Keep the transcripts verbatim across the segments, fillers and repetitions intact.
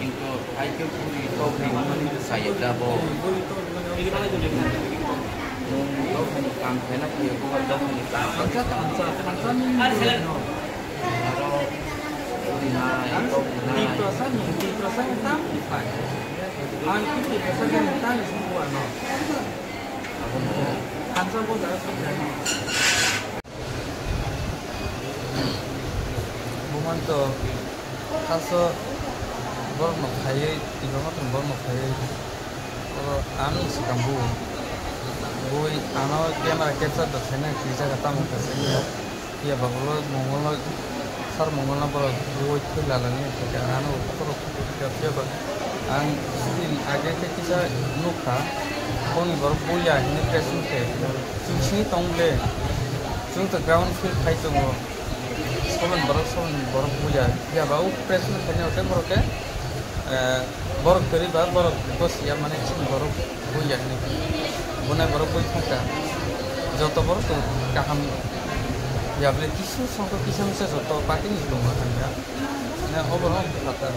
Kintu hai khe bui tok ni mani saya da bo. Nwng dophani kam khaina phaiyo, bo dophani kam khaina. Aro bui nai, tok nai. Ang fifty percent ni tang phai. Ang fifty percent ni tang sung buano. Abono. Ang sa bo da sung da. Bumanto, khaso borokno phaiwi, twibo matwrwng borokno phaiwi, oro ano swkang bu, bui ano camera capture da khaina twijak tamo khe sini. Phiya ba ulo mongolno, sar mongolno borok bui thwi lalani khe ano borok phiya ba ang sini age khe kisa nukha, boni borok buya hini press meet khe chwng sini tong le, chwng to ground field khai tongo, soben borok soben borok buya, phiya ba o press meet khaina hwnkhe borok khe, eh, borok kwrwi ba borok gosiya mane chini borok. Buya hini. Bunai borok bui thangkha. Joto borok to kaham ya bole kisu songkha kisa misa joto party ni tongo thangya. Ne obo no pata.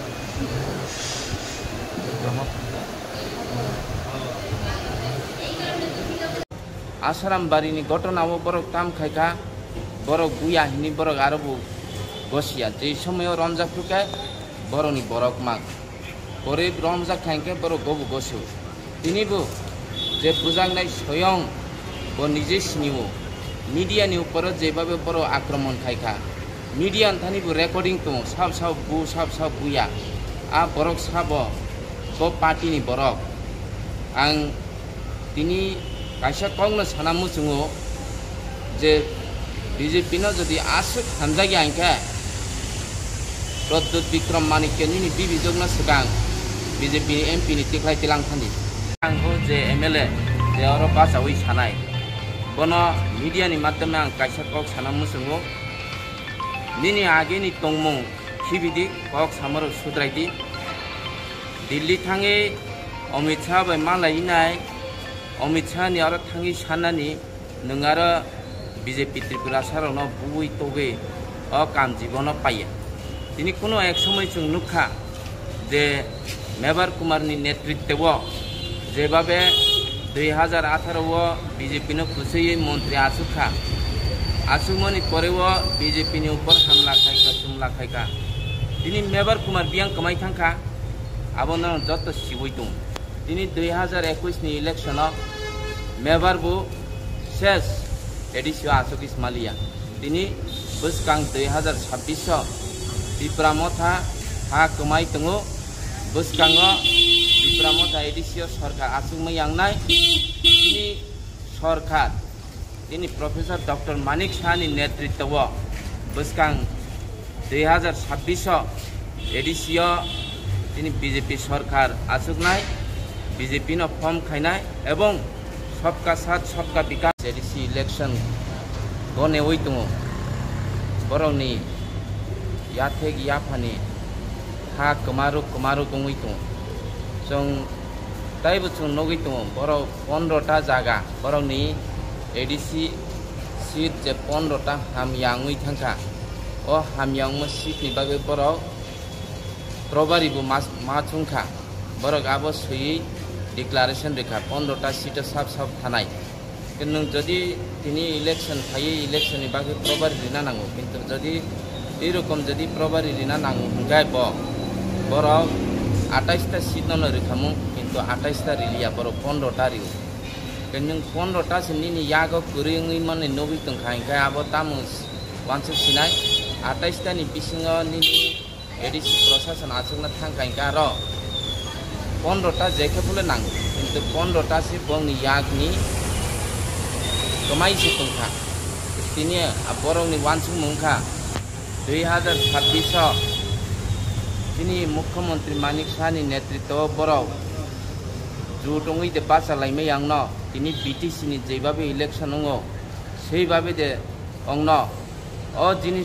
Asaram bari ni gotona o borok tam khaikha, borok buya hini borok aro bo gosiya. Je somoyo romjak phukha borok ni borok mak. Gorib romjak kha hinkhe borok gobo gosu. Tini bo je bujaknai soyong bo nije sinio. Media ni uporo jebabe borok akromon khaikha. Media thani bo recording tongo. Sab sab bu, sab sab buya. A borok sabo bo party ni borok. Ang Tini kaisa kokno sana muchungo je B J P no jodi aswk hamjakya hinkhe Pradyut Bikram Manikya nini bibijokno swkang B J P ni M P ni tikhlai tilang thani. Ang bo je M L A je oro bachaui sanai, bono media ni madhyome ang kaisa kok sana muchungo, nini agini tongmung khibidi, kok samorok sudraidi. Delhi thangwi Amit Shah bai malai nai, Amit Shah ni aro thangwi sanani, nwng aro B J P Tripura sarokno bui togwi o kam jibono paiya. Tini kuno ek somoi chwng nukha je Mebar Kumar ni netritwo jebabe dui hazar atharo o B J P no kwchwiwi montri achukha, achukmani pore o B J P ni upor hamla khaikha, chumla khaikha. Tini Mebar Kumar biyang kwmai thangkha, abono joto siwi tong. Tini dui hazar ekwis ni election o Mebar bo ses A D C o achuk ismaliya. Tini bwskang dui hazar sabbish o Tipra Motha ha kwmai tongo. Bwskango Tipra Motha A D C o sorkar achukma yangnai. Tini sorkar, tini Professor Doctor Manik Saha ni netritwo bwskang dui hazar sabbish o A D C o tini B J P sorkar achuknai, B J P no form khainai ebong Sabka Saath Sabka Vikas A D C election bo newi tongo. Borokni yathek yaphani ha kwmaruk kwmaruk wngwi tongo. Chwng taibo chwng nugwi tongo, borok pondro ta jaga, borokni A D C seat je pondro ta hamya wngwi thangkha. O hamya wngma seat ni bagwi borok probari bo ma, ma chwngkha. Borok abo swiwi declaration rikha, pondro ta seat o sab sab thanai. Nwng jodi tini election phaiwi election ni bagwi probari rina nango, kintu jodi tei rokom jodi probari rina nango hwnkhe bo borok atais ta seat no rikhamung, kintu atais ta riliya, borok pondro ta rio. Nwng pondro ta se nini yago kwrwi wngwi mani nugwi tongkha, hinkhe abo tamo wansuk sinai, atais ta ni bisingo nini A D C prosason achukna thangkha hinkhe aro pondro ta je khe phule nango, kintu pondro ta se bongni yakni kwmai se tongkha. Tini a borokni wansukmung wngkha dui hazar sabbish o chini Mukhyamantri Manik Saha ni netritwo o borok jut wngwi de bacha laimai yangno tini B T C ni jeibabe election wngo, seibabe de ongno o jini